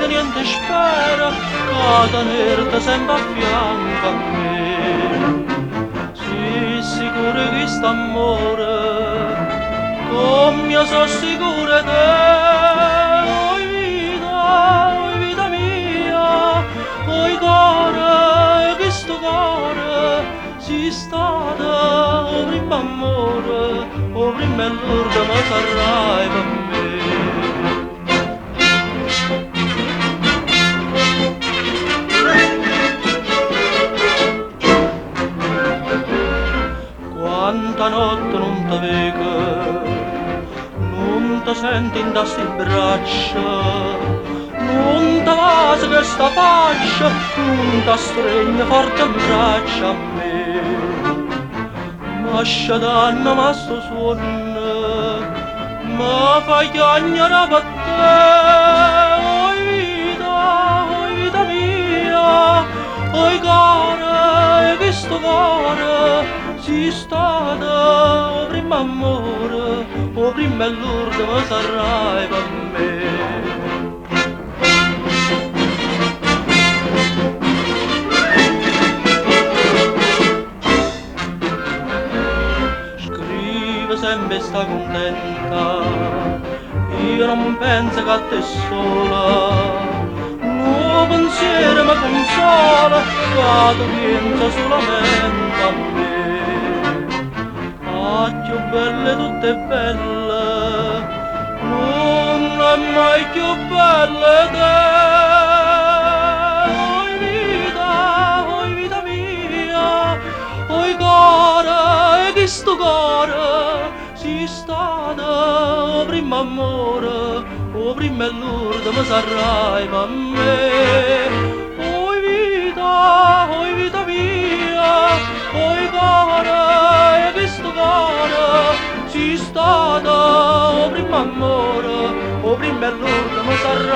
niente spera, che tenerte sempre a fianco a me. Si sicuro che st'amore, come io sono sicuro te, oi vita, oi vita mia, oi cuore, questo cuore, si stata o primo amore, o prima e l'ultima sarai per me. Quanta notte non ti vedo, non ti senti in queste braccia, non ti vaso questa faccia, non ti stringo forte in braccia a me. Ma scedanno ma sto suono, ma fai chiagnare per te, oi vita, oi vita mia, oi cara, questo cuore, si stata o primo amore, o prima e l'ultima sarai per me. Scrive sempre sta contenta, io non penso che a te sola, no pensiero mi consola, che tu pensa solamente a me. Ah, più belle tutte belle, non è mai più bella te. Oi vita, oi vita mia, oi cara, questo cuore, si stata o primo amore, o prima e l'ultima sarai per me. Oi vita, oi vita mia, oi cara, questo cuore, si stata o primo amore, o prima e l'ultima sarai.